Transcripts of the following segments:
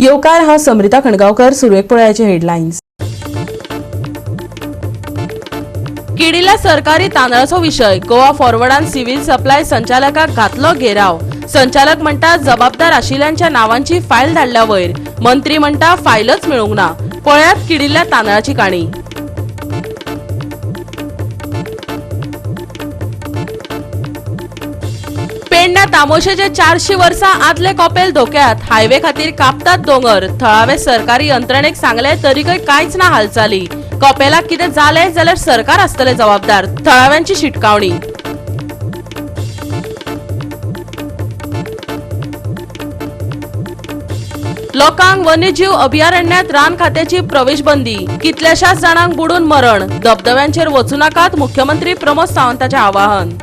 येवकार, हांव समरिता खणगांवकर. सुरवेक पळयाचे हेडलायन्स. किडिल्ल्या सरकारी तांदळाचो विशय. गोवा फॉरवर्डान सिव्हिल सप्लाय संचालकाक घातलो घेराव. संचालक म्हणटा, जबाबदार आशिल्ल्यांच्या नावांची फायल धाडल्या वयर. मंत्री म्हणटा, फायलच मेळूंक ना. पळयात किडिल्ल्या तांदळाची काणी. पेडण्या तामोशेचे 400 वर्सां आदले कॉपेल धोक्यात. हायवे खातीर कापतात दोंगर. थळावे सरकारी यंत्रणेक सांगले तरीकय कांयच ना हालचाली. कॉपेलाक कितें जालें जाल्यार सरकार आसतले जबाबदार, थळाव्यांची शिटकावणी. लोकांक वन्यजीव अभयारण्यात रान खात्याची प्रवेशबंदी. कितल्याशाच जाणांक बुडून मरण. धबधब्यांचेर वचूं नाकात, मुख्यमंत्री प्रमोद सावंताचें आवाहन.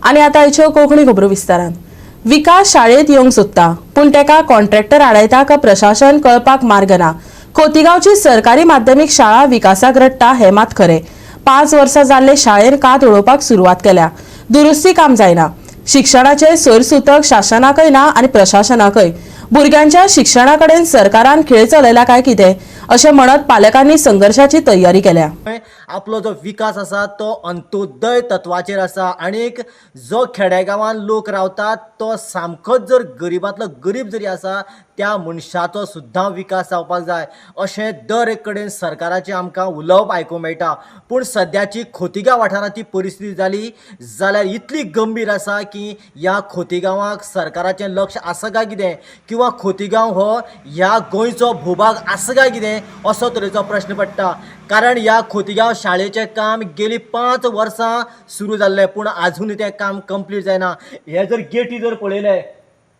आनी आतां आयच्यो कोंकणी खबरो विस्तारान. विकास शाळेत येवंक सोदता, पूण तेका कॉन्ट्रॅक्टर आडायता का प्रशासन, कळपाक मार्ग ना. खोतीगांवची सरकारी माध्यमीक शाळा विकासाक रडटा हें मात खरें. 5 वर्सां जाल्ले शाळेन कात उडोवपाक सुरवात केल्या. दुरुस्ती काम जायना. शिक्षणाचे सोयरसुतक शासनाकय ना आनी प्रशासनाकय. भुरग्यांच्या शिक्षणा कडेन सरकारान खेळ चलयला काय कितें, अशें म्हणत पालकांनी संघर्शाची तयारी केल्या. आपलो जो विकास आसा तो अंत्योदय तत्वाचेर आसा आणीक जो खेडेगांवान लोक रावतात तो सामकोच जर गरिबांतलो गरीब जरी आसा, त्या मनशाचो सुद्दां विकास जावपाक जाय, अशें दर एक कडेन सरकाराचें आमकां उलोवप आयकूंक मेळटा. पूण सद्याची खोतिगांव वाठारांत ती परिस्थिती जाली जाल्यार इतली गंभीर आसा की ह्या खोतिगांवाक सरकाराचें लक्ष आसा काय कितें, किंवा खोतिगांव हो ह्या गोंयचो भूभाग आसा काय कितें, असो तरेचो प्रश्न पडटा. कारण ह्या खोतिगांव शाळेचें काम गेली 5 वर्सां सुरू जाल्लें, पूण आजुनूय तें काम कंप्लीट जायना. हे जर गेटी जर पळयले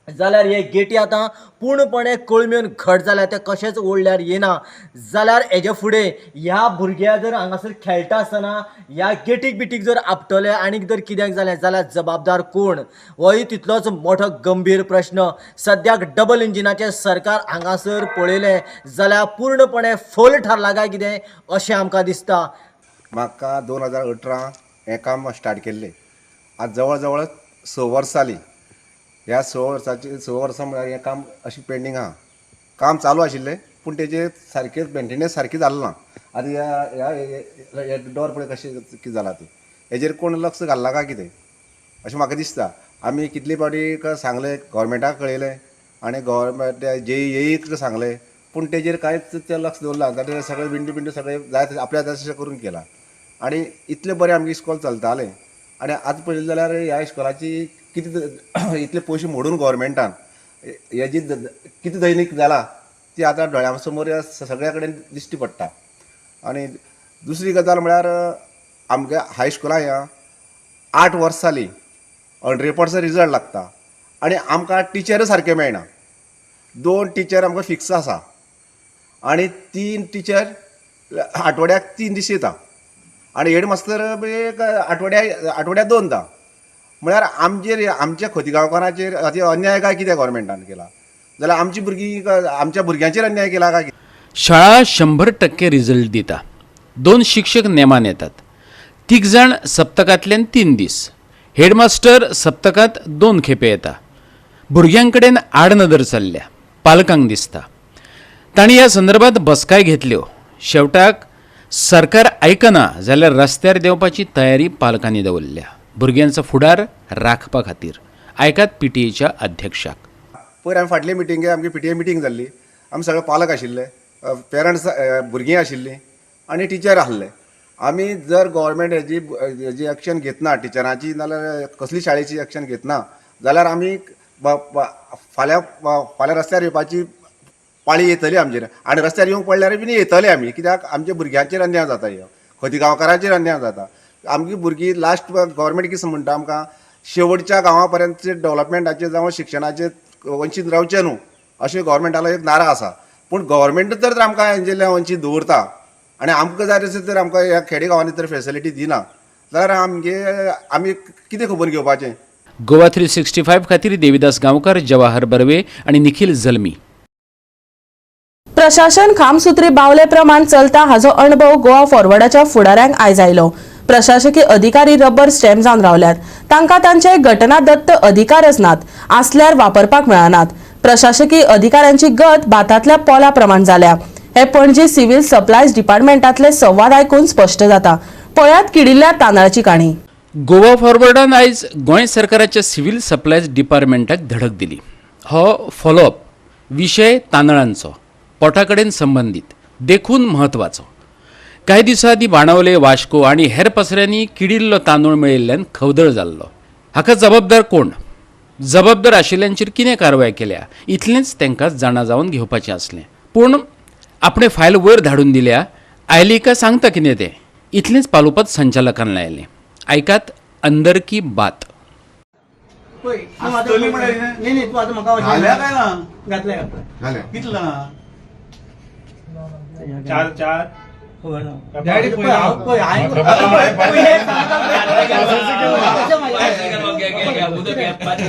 जाल्यार हे गेटी आतां पूर्णपणे कळमेवन घट जाल्या, ते कशेंच ओडल्यार येना. जाल्यार हेजे फुडें ह्या भुरग्या जर हांगासर खेळटा आसतना ह्या गेटीक बिटीक जर आपटले आनीक जर कित्याक जालें जाल्यार जबाबदार कोण, होय तितलोच मोठो गंभीर प्रश्न. सद्याक डबल इंजिनाचें सरकार हांगासर पळयलें जाल्यार पूर्णपणे फोल थारला काय कितें, अशें आमकां दिसता. म्हाका 2018 हें काम स्टार्ट केल्लें. आतां जवळ जवळ 6 वर्सां जालीं. ह्या 6 वर्साची, 6 वर्सां म्हळ्यार हें काम अशें पेंडींग आहा. काम चालू आशिल्लें, पूण तेजेर सारकें मेंटेनन्स सारकें जालें ना. आतां ह्या ह्या डोर पळय कशें कितें जालां तें. हेजेर कोण लक्ष घालना काय कितें, अशें म्हाका दिसता. आमी कितले फावटी सांगलें, गोवोरमेंटाक कळयलें आनी गोवोरमेंट जे एईक सांगलें, पूण तेजेर कांयच तें लक्ष दवरना. जाल्यार सगळें विंडो बिंडो सगळें जाय तशें आपल्या जाय तशें करून केलां आनी इतलें बरें आमगें इस्कॉल चलतालें. आनी आतां पळयलें जाल्यार ह्या इस्कॉलाची कितें इतले पयशे मोडून गोवोरमेंटान हेजी कितें दैनीक जाला ती आतां दोळ्यां समोर सगळ्या कडेन दिश्टी पडटा. आनी दुसरी गजाल म्हळ्यार आमगे हायस्कुलां ह्या 8 वर्सां जालीं, 100% रिजल्ट लागता आनी आमकां टिचर सारके मेळना. 2 टिचर आमकां फिक्स आसा आनी 3 टिचर आठवड्याक 3 दीस येता आनी हेडमास्तर एक आठवड्याक 2दां. म्हळ्यार आमचेर, आमच्या खोतीगांवकारांचेर अति अन्याय काय कितें गोवोरमेंटान केला, जाल्यार आमची भुरगीं, आमच्या भुरग्यांचेर अन्याय केला काय कितें? शाळा 100% रिजल्ट दिता. 2 शिक्षक नेमान येतात, 3 जाण सप्तकांतल्यान 3 दीस, हेडमास्टर सप्तकांत 2 खेपे येता. भुरग्यांकडेन आडनदर चल्ल्या पालकांक दिसता. तांणी ह्या संदर्भात बसकाय घेतल्यो. शेवटाक सरकार आयकना जाल्यार रस्त्यार देंवपाची तयारी पालकांनी दवरल्या, भुरग्यांचो फुडार राखपा खातीर. आयकात पीटीएच्या अध्यक्षाक. पयर आमी फाटले मिटिंगे आमची पीटीए मिटींग जाल्ली. आमी सगळे पालक आशिल्ले, पेरंट्स, भुरगीं आशिल्लीं आनी टिचर आसले. आमी जर गोवोरमेंट हेजी एक्शन घेतना टिचरांची, नाल्यार कसली शाळेची एक्शन घेतना जाल्यार आमी फाल्यां फाल्यां रस्त्यार येवपाची पाळी येतली आमचेर. आनी रस्त्यार येवंक पडल्यार बीन येतले आमी, कित्याक आमच्या भुरग्यांचेर अन्याय जाता, ह्यो खोतीगांवकारांचेर अन्याय जाता. आमची भुरगीं लास्ट गोवोरमेंट कितें म्हणटा आमकां, शेवटच्या गांवा पर्यंत डेवलपमेंटाचेर जावं शिक्षणाचेर वंचीत रावचें न्हू, अशें गोवोरमेंटालो एक नारा आसा. पूण गोवोरमेंट तर आमकां हेंचेल्यान वंचीत दवरता आनी आमकां जाय तशें तर आमकां ह्या खेडे गांवांनी तर फेसिलिटी दिना जाल्यार आमगे आमी कितें खबर घेवपाचें? गोवा 365 खातीर देविदास गांवकार, जवाहर बर्वे आनी निखिल जल्मी. प्रशासन खामसुत्री बावले प्रमाण चलता हाजो अणभव गोवा फॉरवर्डाच्या फुडाऱ्यांक आयज आयलो. प्रशासकीय अधिकारी रबर स्टॅम्प जावन रावल्यात. तांकां तांचे घटनादत्त अधिकारच नात, आसल्यार वापरपाक मेळनात. प्रशासकीय अधिकाऱ्यांची गत भातांतल्या पोला प्रमाण जाल्या हे पणजी सिव्हिल सप्लायज डिपार्टमेंटातले संवाद आयकून स्पश्ट जाता. पळयात किडिल्ल्या तांदळाची काणी. गोवा फॉरवर्डान आयज गोंय सरकाराच्या सिव्हिल सप्लायज डिपार्टमेंटाक धडक दिली. हो फॉलोअप विशय तांदळांचो, पोटा कडेन संबंदीत, देखून म्हत्वाचो. कांय दिसां आदीं बाणावले, वास्को आनी हेर पसऱ्यांनी किडिल्लो तांदूळ मेळिल्ल्यान खवदळ जाल्लो. हाका जबाबदार कोण, जबाबदार आशिल्ल्यांचेर कितें कारवाय केल्या, इतलेंच तांकां जाणा जावन घेवपाचें आसलें. पूण आपणें फायल वयर धाडून दिल्या, आयली काय सांगता कितें तें, इतलेंच पालोवपात संचालकान लायलें. आयकात अंदर की बात. आसतली म्हळ्यार कितें? न्ही न्ही, तूं आतां म्हाका घाल्या काय ना? घातले घातले. जालें. कितलें जाणां? चार चार. खबर ना. डॅडी पळय, हांव पळय, हांवें पळय, हे सांगता पळय. ना,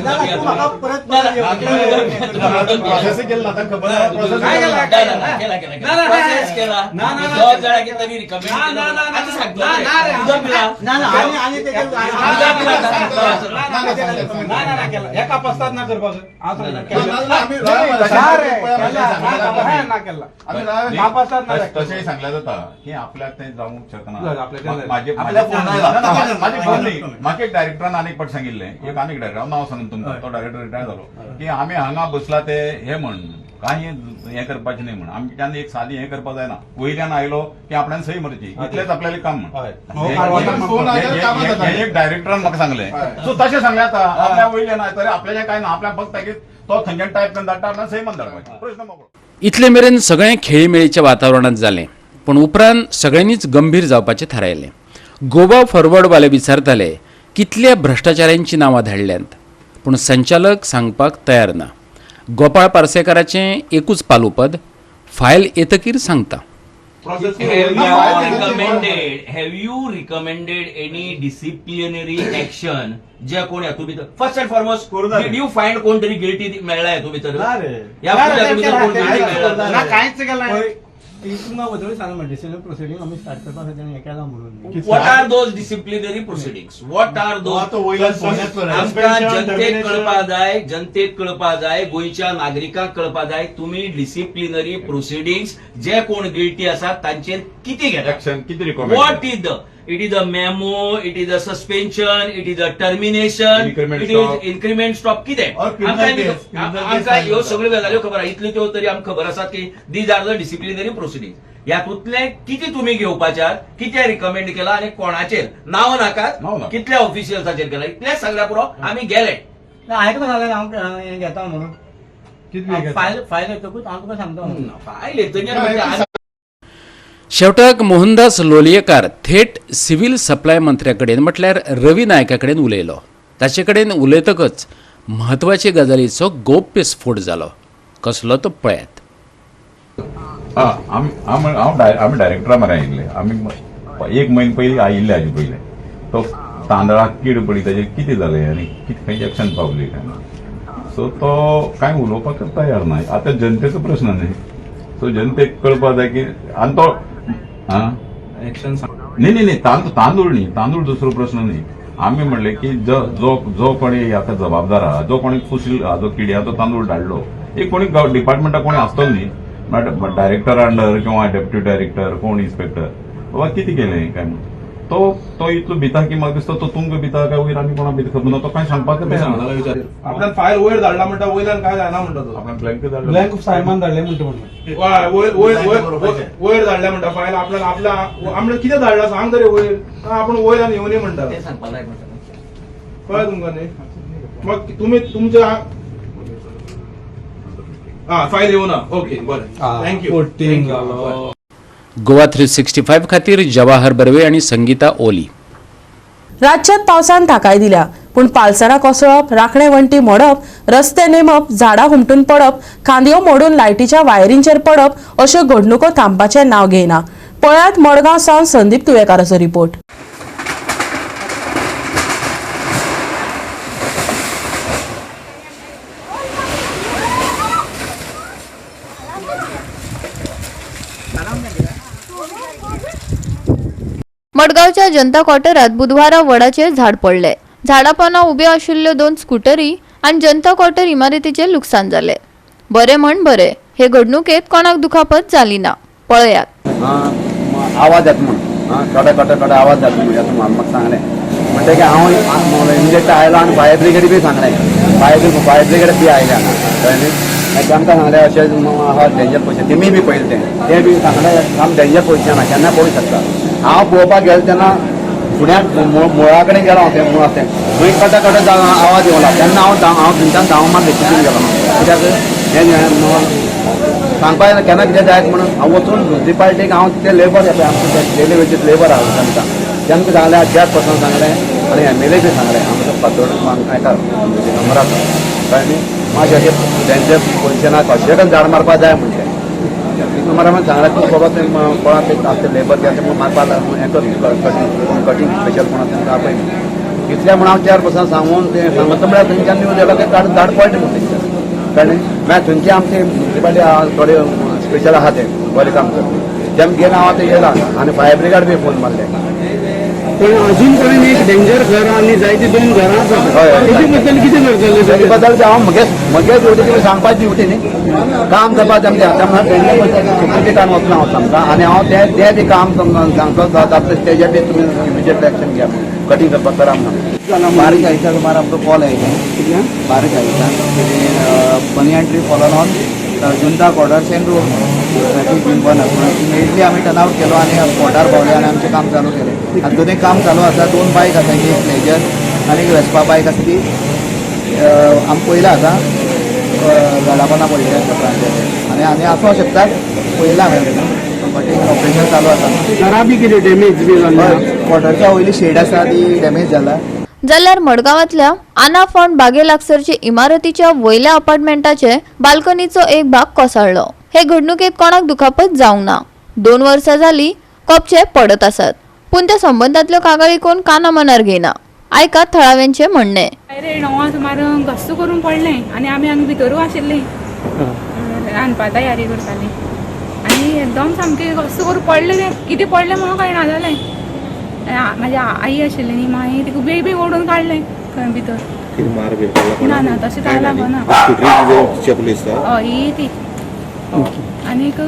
ना, तूं म्हाका परत परत येवं. प्रोसेस केलं ना, ताका खबर ना. प्रोसेस काय केला. केला? ना ना, आनी आनी तेजेर हेका पस्ताद ना करपाक. तशेंय सांगल्यार जाता की आपल्याक तें जावंक शकना. आपल्याक माझे फोन आयला, माझे फोन न्ही, म्हाका एक डायरेक्टरान आनीक फावट सांगिल्लें, एक आनीक डायरेक्टर, हांव नांव सांगना तुमकां, तो डायरेक्टर रिटायर जालो, की आमी हांगा बसला ते हे म्हण कांय हें करपाचें न्ही म्हण, आमच्यान एक सादी हें करपाक जायना, वयल्यान आयलो की आपल्यान सही मारची, इतलेंच आपल्यालें काम म्हण. हें एक डायरेक्टरान म्हाका सांगलें. सो तशें सांगलें आतां आपल्या वयल्यान तरी आपल्याचें कांय ना, आपल्याक फक्त की तो थंयच्यान टायप करून धाडटा, आपल्यान सही मारून धाडपाचें, प्रश्न मोकळो. इतले मेरेन सगळें खेळीमेळीच्या वातावरणांत जालें, पूण उपरांत सगळ्यांनीच गंभीर जावपाचें थारायलें. गोवा फॉरवर्डवाले विचारताले कितल्या भ्रश्टाचाऱ्यांची नांवां धाडल्यांत, पूण संचालक सांगपाक तयार ना. गोपाळ पार्सेकाराचें एकूच पालुपद, फायल येतकीर सांगता. Have you recommended any disciplinary action जे कोण हातूंत भितर? First and foremost, did you find कोण तरी गिल्टी मेळ्ळा हातूंत भितर? ह्या हातूंत भितर कोण गिल्टी मेळ्ळा? ना, कांयच केलां. तुमकां वदळूय सांगला, डिसिप्लिनरी प्रोसिडींग आमी स्टार्ट करपा खातीर हें केलां म्हणून. What are those disciplinary proceedings? What are those? आमकां जनतेक कळपा जाय, जनतेक कळपा जाय, गोंयच्या नागरिकांक कळपा जाय, तुमी डिसिप्लिनरी प्रोसिडिंग्स जे कोण गिल्टी आसात तांचेर कितें घेता? एक्शन कितें recommend? What is the? It is a memo, it is a suspension, it is a termination, Increment it is stop. Increment stop. कितें? Or criminal case, criminal case. आमकां ह्यो सगळ्यो गजाल्यो खबर आसा, इतल्यो त्यो तरी आमकां खबर आसात की these are the disciplinary proceeding. ह्यातूंतले कितें तुमी घेवपाच्यात, कितें रिकमेंड केलां आनी कोणाचेर, नांव नाकात, नांव नाका. कितल्या ऑफिशियल्साचेर केलां, इतलेंच सांगल्यार पुरो, आमी गेले. ना, हांवें तुका सांगलें हांव हें घेता म्हणून. फायल फायल येतकूच हांव तुका सांगता म्हणून. फायल येतकीर म्हणजे शेवटाक मोहनदास लोलयेकार थेट सिव्हिल सप्लाय मंत्र्या कडेन म्हटल्यार रवी नायका कडेन उलयलो. ताचे कडेन उलयतकच म्हत्वाचे गजालीचो गोप्य स्फोट जालो. कसलो तो पळयात. आमी आमी डायरेक्टरा मरे आयिल्ले, आमी एक म्हयनो पयलीं आयिल्ले, हाजे पयलें तो तांदळाक कीड पडली ताजेर कितें जालें आनी कितें खंय एक्शन पावली काय ना, सो तो कांय उलोवपाक तयार ना. आतां जनतेचो प्रश्न न्ही, सो जनतेक कळपा जाय की आनी तो आं न्ही न्ही न्ही, तांदूळ न्ही, तांदूळ दुसरो प्रश्न न्ही. आमी म्हणलें की जो जो कोणी आतां जबाबदार आहा, जो कोणी कुशील आहा, जो किड्याचो तांदूळ धाडलो, एक कोणी डिपार्टमेंटाक कोणी आसतलो न्ही, डायरेक्टर अंडर किंवा डेप्युटी डायरेक्टर, कोण इन्स्पेक्टर, बाबा कितें केलें काय म्हणून तो तो इतलो भिता की म्हाका दिसता तो तुमकां भिता काय वयर आनी कोणा भिता खबर ना, तो कांय सांगपाक तयार ना. आपल्यान फायल वयर धाडला म्हणटा, वयल्यान काय जायना म्हणटा तो. आपल्यान ब्लँक धाडलो, ब्लँक सायमान धाडले म्हणटा म्हणून. वयर वयर वयर वयर धाडल्या म्हणटा फायल आपल्यान, आपल्या आपणें कितें धाडला सांग तरी वयर, आपूण वयल्यान येवनी म्हणटा. तें सांगपा जाय म्हणटा. कळ्ळें तुमकां न्ही? मग तुमी तुमच्या आं फायल येवना, ओके बरें, thank you. Goa 365 खातीर जवाहर बर्वे आनी संगीता ओली. राज्यात पावसान थाकाय दिल्या, पूण पालसणां कोसळप, राखणे वण्टी मोडप, रस्ते नेमप, झाडां हुमटून पडप, खांदयो मोडून लायटीच्या वायरींचेर पडप अश्यो घडणुको थांबपाचें नांव घेयना. पळयात मडगांव सावन संदीप तुयेकाराचो रिपोर्ट. मडगांवच्या जनता क्वार्टरात बुधवारा वडाचे झाड पडले. झाडापोना उब्यो आशिल्ल्यो 2 स्कुटरी आनी जनता क्वार्टर इमारतीचे लुकसाण जाले. बरे म्हण बरे हे घडणुकेत कोणाक दुखापत जाली ना. पळयात. आवाज येता म्हण कडे कडे कडे आवाज जाता म्हण येता म्हण म्हाका सांगलें म्हणटकीर हांव इमिजिएट आयलो आनी फायर ब्रिगेड बी सांगलें, फायर ब्रिगेड बी आयले हांगा, कळ्ळें न्ही. तांकां सांगलें अशें आहा डेंजर पोजिशन, तेमी बी पळयलें तें, तें बी सांगलें साम डेंजर पोजिशन आहा, केन्ना पळोवंक शकता. हांव पळोवपाक गेलो तेन्ना फुड्याक मुळा कडेन गेलो हांव, तें मूळ आसा तें थंय कटा कटा आवाज येवला तेन्ना हांव थंयच्यान धांव मारले तितून गेलो. कित्याक हें सांगपाक येना केन्ना कितें जायत म्हणून हांव वचून म्युनिसिपालिटीक हांव ते लेबर येता आमचे डेली वेजीस लेबर आहा तांकां तांकां सांगलें, चेअरपर्सन सांगलें आनी एम एल ए बी सांगलें आमकां फातोड एका नंबर आसा, कळ्ळें न्ही. मातशें अशें डेंजर पोजिशनाक कशें झाड मारपाक जाय म्हणचें नंबरा सांगलें तूं बाबा तें कोणा ते आमचे लेबर ते आसा मारपाक हें कर कटींग कटींग स्पेशल कोण आसा तांकां आपय. इतलें म्हण हांव चेअरपर्सन सांगून तें सांगता म्हळ्यार थंयच्यान न्यूज येयला तें झाड पडलें म्हण तेंच्यान, कळ्ळें. मागीर थंयचे आमचे म्युनिसिपालिटी थोडे स्पेशल आहा ते बरें काम करता, तेम घेवन हांव आतां येयला आनी फायर ब्रिगेड बी फोन मारले. पण अजून पर्यंत एक डेंजर घर आनी जायती 2 घरां आसा, तेजे बद्दल कितें करतले? तेजे बद्दल हांव म्हगे ड्युटी तुमी सांगपाची ड्युटी न्ही, काम करपाचें आमचें. त्या डेंजर सिक्युरिटी काडून वचना हांव सांगता आनी हांव तें बी काम सांगता जाता तेजें बी तुमी इमिजिएट एक्शन घ्या, कटींग करपाक करा म्हणून. 12:40 सुमार आमकां कॉल आयले, 12:40 banyan tree fallen on Junta quarters and road, traffic बीन बंद आसा. इमिडिएटली आमी टर्न आवट केलो आनी स्पॉटार पावले आनी आमचें काम चालू केलें. आतां दोनूय काम चालू आसा. 2 बायक आसा, एक प्लेजर आनी एक वेस्पा बायक आसा, ती आमी पळयला आतां झाडां पडलेली आसा ब्रांचाचेर आनी आनी आसूंक शकता, पळयला हांवें कटींग ऑपरेशन चालू आसा. घरां बी कितें डॅमेज बी जाल्ली? क्वॉर्टरच्या वयली शेड आसा ती डॅमेज जाला. जाल्यार मडगांवांतल्या आना फोंड बागे लागसरचे इमारतीच्या वयल्या अपार्टमेंटाचे बाल्कनीचो एक भाग कोसळ्ळो. हे घडणुकेत कोणाक दुखापत जावंक ना. 2 वर्सां जाली कोपचे पडत आसात, पूण त्या संबंदांतल्यो कागाळी कोण काना मनार घेयना. आयकात थळाव्यांचें म्हणणें. अरे 9 सुमार घस्स करून पडलें आनी आमी हांगा भितरूय आशिल्लीं, रांदपा तयारी करतालीं आनी एकदम सामकें घस्स करून पडलें तें, कितें पडलें म्हणून कळना जालें. म्हाजी आई आशिल्ली न्ही, मागीर तिका बेग बेग ओडून काडलें खंय भितर. ना ना तशें कांय लागना. हय ही ती आनीक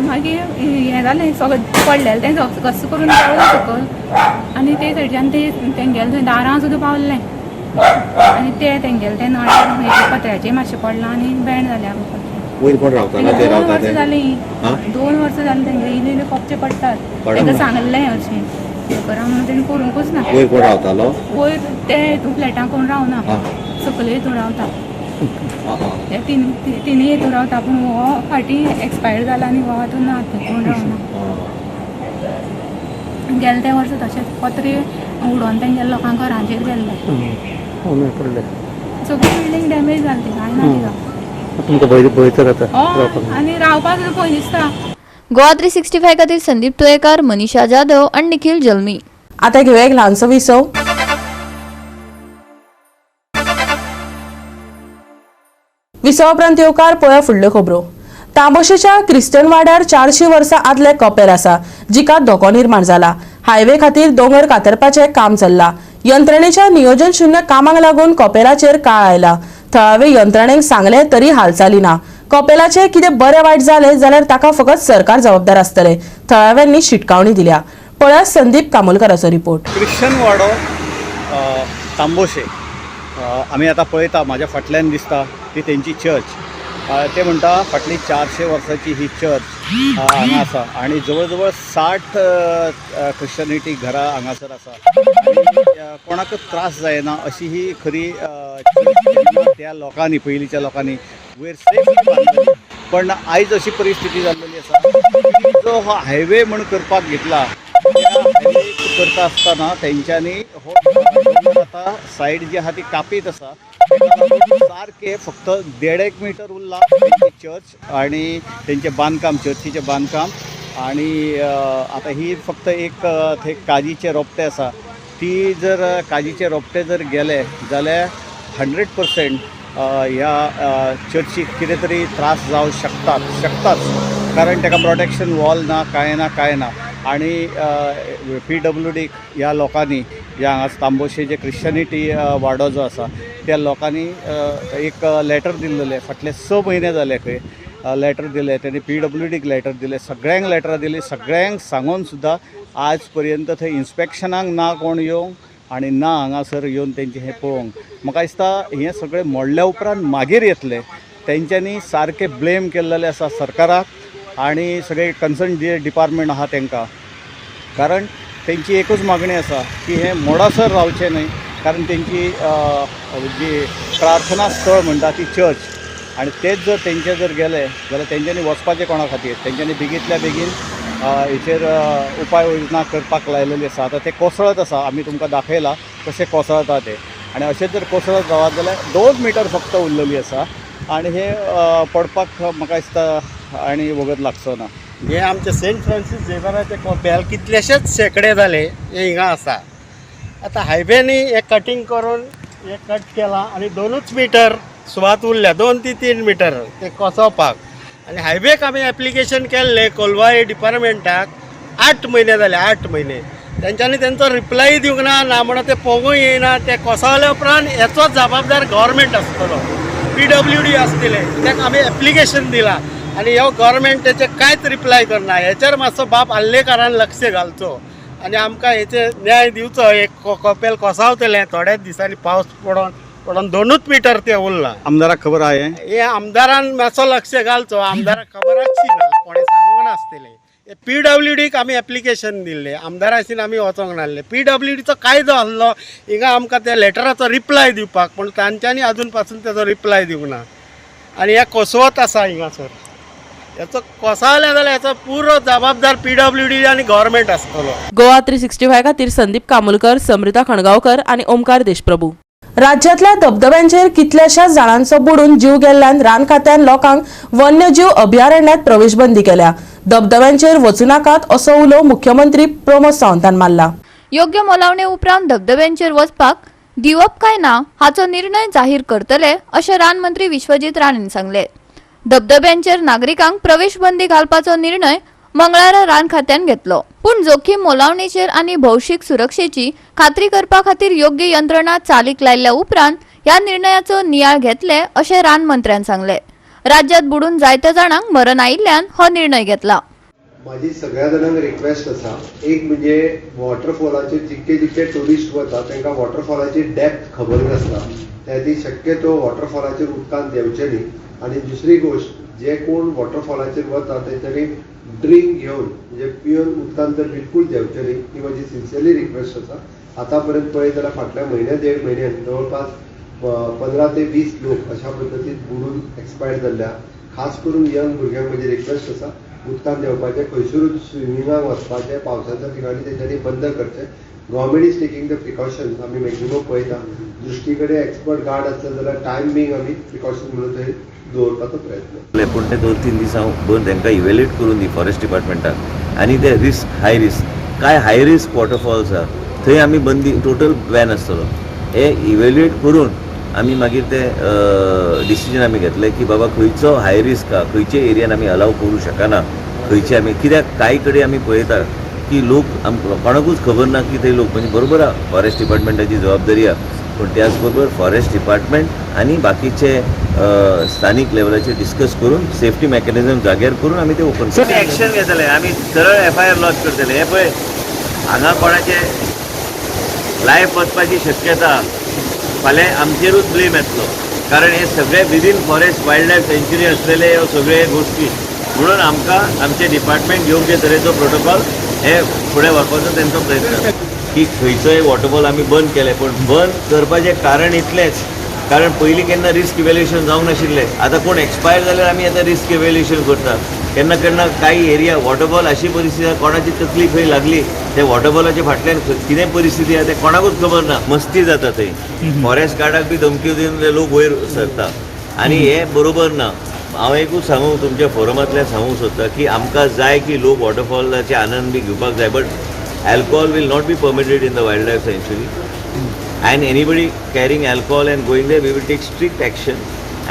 मागीर हें जालें सगळें पडलेलें तें घस्स करून पावलें सकयल आनी ते सायडीच्यान ते तेंगेलें थंय दारां सुद्दां पावलें आनी ते तेंगेलें तें नळ पत्र्याचें मातशें पडलां आनी बेंड जालें. वयर कोण रावतालो? ते 2 रावता वर्सां जालीं, 2 वर्सां जालीं तेंगे इल्ले इल्ले कोपचे पडटात. तांकां सांगलें अशें करा म्हणून तेणी करूंकच ना. वयर कोण रावतालो? वयर ते हितून फ्लॅटां कोण रावना, सकले हितून रावता, हे तिनूय हितून रावता. पूण हो फाटीं एक्सपायर जाला आनी हो आतां ना, कोण रावना. गेले ते वर्सा तशेंच पत्रे उडोवन तेंगेले लोकांक घरांचेर गेल्ले, सगळी बिल्डींग डॅमेज जाली, कांय ना तिका. तुमकां भंय भंय तर आता? हय, आनी रावपाक सुद्दां भंय दिसता. गोवा 365 खातीर संदीप तुयेकार, मनीषा जाधव आनी निखिल जल्मी. आतां घेवया एक ल्हानसो विसव. विसवा उपरांत येवकार पळया फुडल्यो खबरो. तांबोशेच्या क्रिस्टन वाड्यार 400 वर्सां आदले कपेल आसा, जिका धोको निर्माण जाला. हायवे खातीर दोंगर कातरपाचें काम चल्लां. यंत्रणेच्या नियोजन शून्य कामाक लागून कपेलाचेर काळ आयला. थळावे यंत्रणेक सांगले तरी हालचाली ना. कपेलाचें कितें बरें वायट जालें जाल्यार ताका फकत सरकार जबाबदार आसतलें, थळाव्यांनी शिटकावणी दिल्या. पळया संदीप कामोलकराचो रिपोर्ट. क्रिश्चन वाडो तांबोशे आमी आतां पळयता, म्हाज्या फाटल्यान दिसता ती तेंची चर्च. ते म्हणटा फाटली 400 वर्सांची ही चर्च हांगा आसा आनी जवळ जवळ 60 क्रिश्चनिटी घरां हांगासर आसा आनी कोणाकच त्रास जायना अशी ही खरी चर्च त्या लोकांनी, पयलींच्या लोकांनी वयर सेफ बांदलेली. पण आयज अशी परिस्थिती जाल्लेली आसा की जो हो हायवे म्हण करपाक घेतला, त्या हायवे करता आसतना तेंच्यांनी हो आतां सायड जी आहा ती कापीत आसा. सारकें फक्त 1.5 मिटर उरला तेंची चर्च आनी तेंचें बांदकाम, चर्चीचें बांदकाम. आनी आतां ही फक्त एक थंय काजीचे रोपटे आसा, ती जर काजीचे रोपटे जर गेले जाल्यार 100% ह्या चर्चीक कितें तरी त्रास जावं शकताच, कारण ताका प्रोटेक्शन वॉल ना, कांय ना, कांय ना. आनी पी डब्ल्यू डीक ह्या लोकांनी, ह्या हांगा तांबोशे जे क्रिश्चनिटी वाडो जो आसा त्या लोकांनी एक लेटर दिल्लेलें. फाटले 6 म्हयने जाले खंय लेटर दिलें तेणी, पी डब्ल्यू डीक लेटर दिलें, सगळ्यांक लेटरां दिलीं. सगळ्यांक सांगून सुद्दां आज पर्यंत थंय इन्स्पेक्शनाक ना कोण येवंक आनी ना हांगासर येवन तेंचें हें पळोवंक. म्हाका दिसता हें सगळें मोडल्या उपरांत मागीर येतलें. तेंच्यांनी सारकें ब्लेम केल्लेलें आसा सरकाराक आनी सगळे कन्सर्न जे डिपार्टमेंट आहा तांकां, कारण तेंची एकूच मागणी आसा की हें मोडासर रावचें न्हय, कारण तेंची जी प्रार्थना स्थळ म्हणटा ती चर्च आनी तेच जर तेंचे जर गेले जाल्यार तेंच्यांनी वचपाचें कोणा खातीर? तेंच्यांनी बेगींतल्या बेगीन हेचेर उपाय योजना करपाक लायलेली आसा. आतां तें कोसळत आसा, आमी तुमकां दाखयलां कशें कोसळता तें. आनी अशें जर कोसळत रावत जाल्यार 2 मिटर फक्त उरलेली आसा आनी हे पडपाक म्हाका दिसता आनी वगत लागचो ना. हे आमचे सेंट फ्रांसीस झेवियराचें कोपेल कितलेशेच शेंकडे जाले हे हिंगा आसा. आतां हायवेनी हे कटींग करून हे कट केलां आनी 2च मिटर सुवात उरल्या, 2 ते 3 मिटर ते कोसोवपाक. आनी हायवेक आमी एप्लिकेशन केल्लें कोलवाई डिपार्टमेंटाक, 8 म्हयने जाले, 8 म्हयने. तेंच्यांनी तेंचो रिप्लाय दिवंक ना, ना म्हणून ते पोगूय येयना. ते कोसळ्या उपरांत हेचो जबाबदार गव्हर्मेंट आसतलो, पीडब्ल्यूडी आसतले. कित्याक आमी एप्लिकेशन दिलां आनी ह्यो गव्हर्मेंट तेचे कांयच रिप्लाय करना. हेचेर मातसो बाब आर्लेकारान लक्ष घालचो आनी आमकां हेचेर न्याय दिवचो. एक कोपेल कोसावतलें थोड्याच दिसांनी, पावस पडोन पडोन 2च मिटर ते उरलां. आमदाराक खबर आहा हें? हे आमदारान मातसो लक्ष घालचो. आमदाराक खबर आसची ना, कोणें सांगूंक नासतलें. पीडब्ल्यूडीक आमी एप्लिकेशन दिल्लें, आमदाराशीन आमी वचोंक नासले. पीडब्ल्यूडीचो कायदो आसलो हिंगा आमकां त्या लेटराचो रिप्लाय दिवपाक, पूण तांच्यांनी अजून पासून तेजो रिप्लाय दिवंक ना. आनी हे कोसवत आसा हिंगासर, हेचो कोसळ्ळें जाल्यार हेचो पुरो जबाबदार पीडब्ल्यूडी आनी गव्हर्मेंट आसतलो. गोवा 365 खातीर संदीप कामुलकर, समृता खणगांवकर आनी ओमकार देशप्रभू. राज्यातल्या धबधब्यांचेर कितल्याशाच जाणांचो बुडून जीव गेल्ल्यान रान खात्यान लोकांक वन्यजीव अभयारण्यात प्रवेश बंदी केल्या. धबधब्यांचेर वचूं नाकात असो उलो मुख्यमंत्री प्रमोद सावंतान मारला. योग्य मोलावणे उपरांत धबधब्यांचेर वचपाक दिवप काय ना हाचो निर्णय जाहीर करतले अशें रान मंत्री विश्वजीत राणेन सांगले. धबधब्यांचेर नागरिकांक प्रवेश बंदी घालपाचो निर्णय मंगळारा रान खात्यान घेतलो, पूण जोखीम मोलावणेचेर आनी भौशीक सुरक्षेची खात्री करपा खातीर योग्य यंत्रणा चालीक लायल्ल्या उपरांत ह्या निर्णयाचो नियाळ घेतले अशें रान मंत्र्यान सांगले. राज्यात बुडून जायत्या जाणांक मरण आयिल्ल्यान हो निर्णय घेतला. माझी सगळ्या जाणांक रिक्वेस्ट आसा. एक म्हणजे वॉटरफॉलाचेर जितके जितके ट्युरिस्ट वता तांकां वॉटरफॉलाची डेप्थ खबर नासता, त्या खातीर शक्यतो वॉटरफॉलाचेर उदकांत देंवचें न्ही. आनी दुसरी गोश्ट, जे कोण वॉटरफॉलाचेर वता तेंच्यांनी ड्रिंक घेवन म्हणजे पिवन उदकांत तर बिलकूल देंवचें न्ही, ही म्हाजी सिन्सियरली रिक्वेस्ट आसा. आतां पर्यंत पळयत जाल्यार फाटल्या म्हयन्या देड म्हयन्यान जवळपास 15 ते 20 लोक अशा पद्दतीन बुडून एक्सपायर जाल्ले आहा. खास करून यंग भुरग्यांक म्हजी रिक्वेस्ट आसा, उदकांत देंवपाचें, खंयसरूच स्विमिंगाक वचपाचें पावसाच्या ठिकाणी तेंच्यांनी बंद करचें. Government is taking the precautions. आमी मॅक्झिमम पळयता, दृश्टी कडेन एक्सपर्ट गार्ड आसले जाल्यार टायम बींग आमी प्रिकॉशन म्हणून थंय दवरपाचो प्रयत्न. पूण ते 2-3 दीस हांव बंद तांकां इवेल्युएट करून दी फॉरेस्ट डिपार्टमेंटाक आनी ते रिस्क, हाय रिस्क, काय हाय रिस्क वॉटरफॉल्स आहा थंय आमी बंदी, टोटल बॅन आसतलो. हे इवेल्युएट करून आमी मागीर ते डिसिजन आमी घेतले की बाबा खंयचो हाय रिस्क आहा, खंयचे एरियान आमी अलाव करूं शकना, खंयचे आमी. कित्याक कांय कडेन आमी पळयता की लोक कोणाकूच खबर ना की थंय लोक, म्हणजे बरोबर आहा फॉरेस्ट डिपार्टमेंटाची जबाबदारी आहा, पूण त्याच बरोबर फॉरेस्ट डिपार्टमेंट आनी बाकीचे स्थानीक लेवलाचेर डिस्कस करून सेफ्टी मेकॅनिझम जाग्यार करून आमी ते ओपन एक्शन घेतले. आमी सरळ एफआयआर लॉज करतले. हे पळय, हांगा कोणाचे लायफ वचपाची शक्यता, फाल्यां आमचेरूच ब्लेम येतलो, कारण हे सगळे within forest wild life sanctuary असलेले ह्यो सगळे गोश्टी. म्हणून आमकां आमचे डिपार्टमेंट योग्य तरेचो प्रोटोकॉल हे फुडें व्हरपाचो तेंचो प्रयत्न आसा. की खंयचोय वॉटरफॉल आमी बंद केले, पूण बंद करपाचें कारण इतलेंच, कारण पयलीं केन्ना रिस्क इवेल्युएशन जावंक नाशिल्लें. आतां कोण एक्सपायर जाल्यार आमी आतां रिस्क इवेल्युएशन करता. केन्ना केन्ना कांय एरिया वॉटरफॉल अशी परिस्थिती आसा, कोणाची तकली खंय लागली, ते वॉटरफॉलाच्या फाटल्यान कितें परिस्थिती आसा तें कोणाकूच खबर ना. मस्ती जाता थंय, फॉरेस्ट गार्डाक बी धमकी दिवन ते लोक वयर सरता आनी हे बरोबर ना. हांव एकूच सांगूंक तुमच्या फोरमांतल्यान सांगूंक सोदता की आमकां जाय की लोक वॉटरफॉलाचे आनंद बी घेवपाक जाय, but alcohol will not be permitted in the wild life sanctuary, and anybody carrying alcohol and going there, we will take strict action.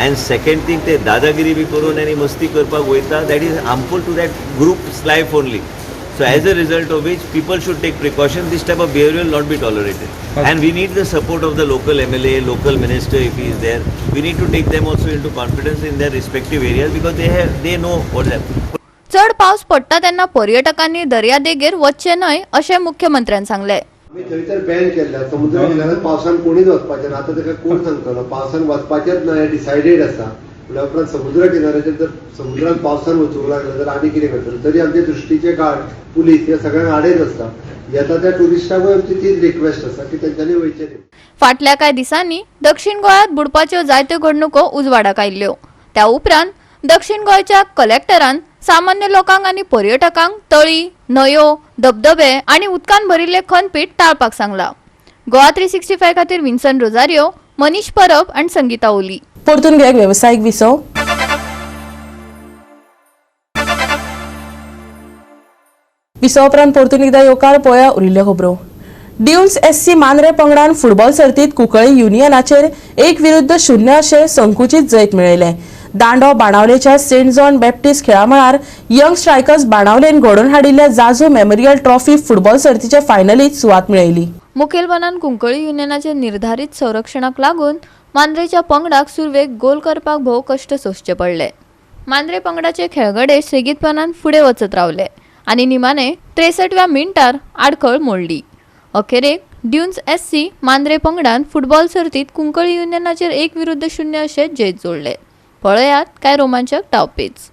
And second thing, ते दादागिरी बी करून आनी मस्ती करपाक वयता, that is harmful to that group's life only. So as a result of which people should take precaution. This type of behaviour will not be tolerated. And we need the support of the local MLA, local minister if he is there. We need to take them also into confidence in their respective areas because they know what is happening. चड पावस पडटा तेन्ना पर्यटकांनी दर्यादेगेर वचचें न्हय अशें मुख्यमंत्र्यान सांगलें. आमी थंय तर बॅन केल्ले समुद्र किनाऱ्यात पावसान कोणीच वचपाचें ना. आतां ताका कोण सांगतलो पावसान वचपाचेंच ना हें डिसायडेड आसा. म्हणल्या उपरांत समुद्र किनाऱ्याचेर जर समुद्रान पावसान वचूंक लागले जाल्यार आनी कितें करतले. तरी आमचे दृश्टीचे गार्ड पुलीस हे सगळ्यांक आडयत आसता. येता त्या ट्युरिस्टांकूय आमची तीच रिक्वेस्ट आसा की तेंच्यांनी वयचें न्ही. फाटल्या कांय दिसांनी दक्षिण गोंयांत बुडपाच्यो जायत्यो घडणुको उजवाडाक आयिल्ल्यो. त्या उपरांत दक्षिण गोंयच्या कलेक्टरान सामान्य लोकांक आनी पर्यटकांक तळी, न्हंयो, धबधबे आनी उदकान भरिल्ले खनपीठ टाळपाक सांगला. गोवा 365 खातीर विन्सन रोजारियो, मनीष परब आनी संगीता ओली. परतून घेवया वेवसायीक विसव. विसव उपरांत परतून एकदा येवकार. पळोवया उरिल्ल्यो खबरो. ड्युन्स एससी मांद्रे पंगडान फुटबॉल सर्तीत कुंकळी युनियनाचेर 1-0 अशें संकुचीत जैत मेळयलें. दांडो बाणावलेच्या सेंट जॉन बॅप्टिस्ट खेळामळार यंग स्ट्रायकर्स बाणावलेन घडोवन हाडिल्ल्या जाजू मेमोरियल ट्रॉफी फुटबॉल सर्तीचे फायनलीत सुवात मेळयली. मुखेलपणान कुंकळी युनियनाच्या निर्धारीत संरक्षणाक लागून मांद्रेच्या पंगडाक सुरवेक गोल करपाक भोव कश्ट सोंसचे पडले. मांद्रे पंगडाचे खेळगडे सेगीतपणान फुडें वचत रावले आनी निमाणे 63व्या मिनटार आडखळ मोडली. अखेरेक ड्युन्स एससी मांद्रे पंगडान फुटबॉल सर्तीत कुंकळी युनियनाचेर 1-0 अशें जैत जोडले. पळयात काय रोमांचक डावपेच.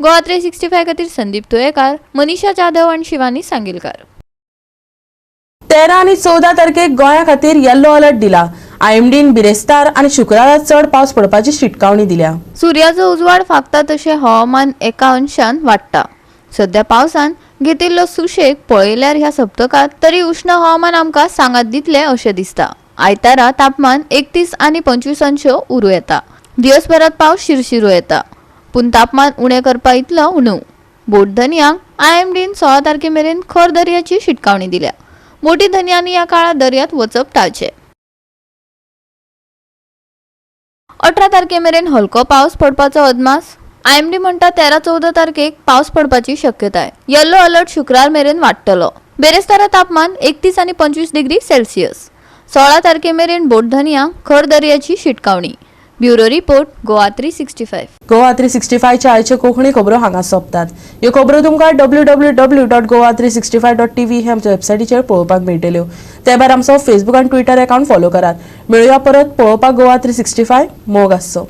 गोवा 365 खातीर संदीप तुयेकार, मनीषा जाधव आनी शिवानी सांगीलकार. 13 आनी 14 तारखेक गोंया खातीर येल्लो अलर्ट दिला. आयएमडीन बिरेस्तार आनी शुक्रारा चड पावस पडपाची शिटकावणी दिल्या. सुर्याचो उजवाड फांकता तशें हवामान एका अंशान वाडटा. सध्या पावसान घेतिल्लो सुशेग पळयल्यार ह्या सप्तकांत तरी उश्ण हवामान आमकां सांगात दितलें अशें दिसता. आयतारा तापमान 31 आनी 25 अंश उरूं येता. दिवसभरात पावस शिरशिरू येता, पूण तापमान उणें करपा इतलो उणू. बोट धनयांक आयएमडीन 16 तारखे मेरेन खर दर्याची शिटकावणी दिल्या. बोटी धनयांनी ह्या काळात दर्यात वचप टाळचें. 18 तारखे मेरेन हलको पावस पडपाचो अदमास. आयएमडी म्हणटा 13-14 तारखेक पावस पडपाची शक्यताय. येल्लो अलर्ट शुक्रार मेरेन वाडटलो. बेरेस्तारा तापमान 31 आनी 25 डिग्री सेल्सियस. 16 तारखे मेरेन बोट धनयांक खर दर्याची शिटकावणी. Bureau report, Goa 365. Goa 365च्या आयच्यो कोंकणी खबरो हांगा सोंपतात. ह्यो खबरो तुमकां www.goa365.tv हे आमच्या वेबसायटीचेर पळोवपाक मेळटल्यो. ते भायर आमचो फेसबूक आनी ट्विटर अकावंट फॉलो करात. मेळुया परत पळोवपाक गोवा 365. मोग आसचो.